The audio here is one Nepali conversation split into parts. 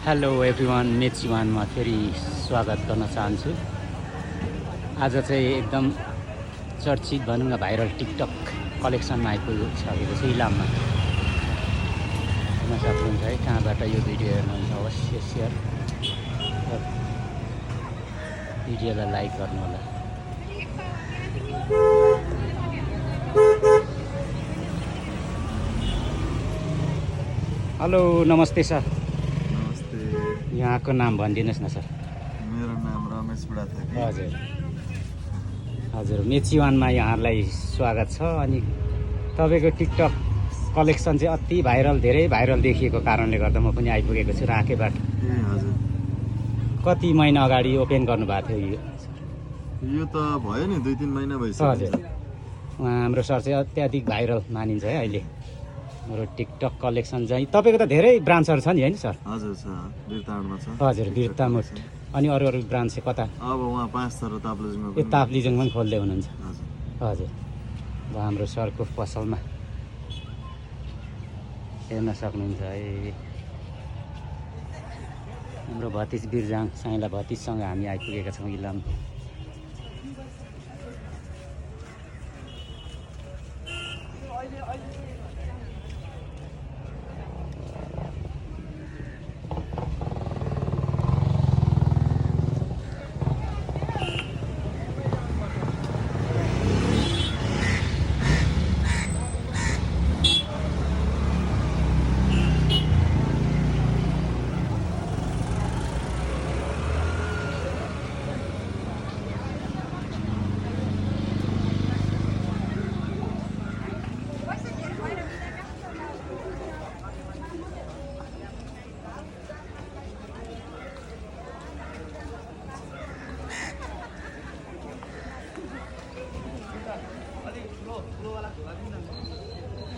हेलो एभ्रिवान, मेची वानमा फेरि स्वागत गर्न चाहन्छु। आज चाहिँ एकदम चर्चित भनौँ न भाइरल टिकटक कलेक्सनमा आइपुगिसकेको छु इलाममा। हेर्न सक्नुहुन्छ है, कहाँबाट यो भिडियो हेर्नुहुन्छ अवश्य सेयर भिडियोलाई लाइक गर्नु होला। हेलो, नमस्ते सर। नमस्ते। यहाँको नाम भनिदिनुहोस् न सर। मेरो नाम रमेश बुढाथोकी। हजुर हजुर, मेची वानमा यहाँहरूलाई स्वागत छ। अनि तपाईँको टिकटक कलेक्सन चाहिँ अति भाइरल, धेरै भाइरल देखिएको कारणले गर्दा म पनि आइपुगेको छु राँकेबाट। ए हजुर, कति महिना अगाडि ओपन गर्नुभएको थियो यो त भयो नि 2-3 महिना भइसक्यो। हजुर, उहाँ हाम्रो सर चाहिँ अत्याधिक भाइरल मानिन्छ है अहिले। मेरो टिकटक कलेक्सन चाहिँ तपाईँको त धेरै ब्रान्चहरू छ नि होइन सर? हजुर छ, बिरताडमा छ। हजुर, बिरतामुट। अनि अरू अरू ब्रान्च चाहिँ कता? अब उहाँ 5 थर ताप्लेजुङमा ए, ताप्लेजुङमा पनि खोल्दै हुनुहुन्छ? हजुर हजुर, अब हाम्रो सरको पसलमा हेर्न सक्नुहुन्छ है। हाम्रो भतिज बिरजाङ साइला भतिजसँग हामी आइपुगेका छौँ इलाम।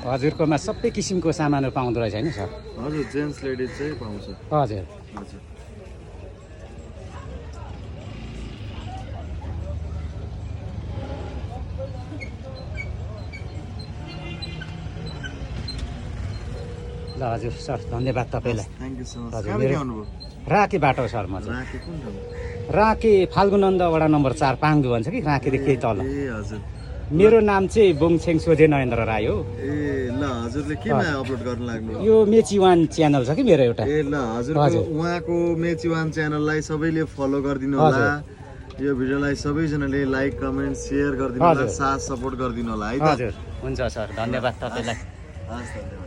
हजुरकोमा सबै किसिमको सामानहरू पाउँदो रहेछ होइन सर? हजुर, जेन्ट्स लेडिज चाहिँ पाउँछ। हजुर हजुर ल हजुर सर, धन्यवाद तपाईँलाई। Thank you so much. हजुर, कहाँदेखि मेरो आउनुभयो? राँकेबाट हो सर। म चाहिँ राँके कुन ठाउँ? राँके फाल्गुनन्द वडा नम्बर 4 पाङ्दु भन्छ कि राँकेदेखि केही तल। ए हजुर। मेरो नाम चाहिँ बोङछेङ सोझे नरेन्द्र राई हो। ए ल, हजुरले केमा अपलोड गर्न लाग्नु? यो मेची वान च्यानल छ कि मेरो एउटा। ए ल, हजुरको उहाँको मेची वान च्यानललाई सबैले फलो गरिदिनु होला। यो भिडियोलाई सबैजनाले लाइक, कमेन्ट, सेयर गरिदिनु होला, साथ सपोर्ट गरिदिनु होला है त। हजुर, हुन्छ सर, धन्यवाद तपाईँलाई। हस्, धन्यवाद।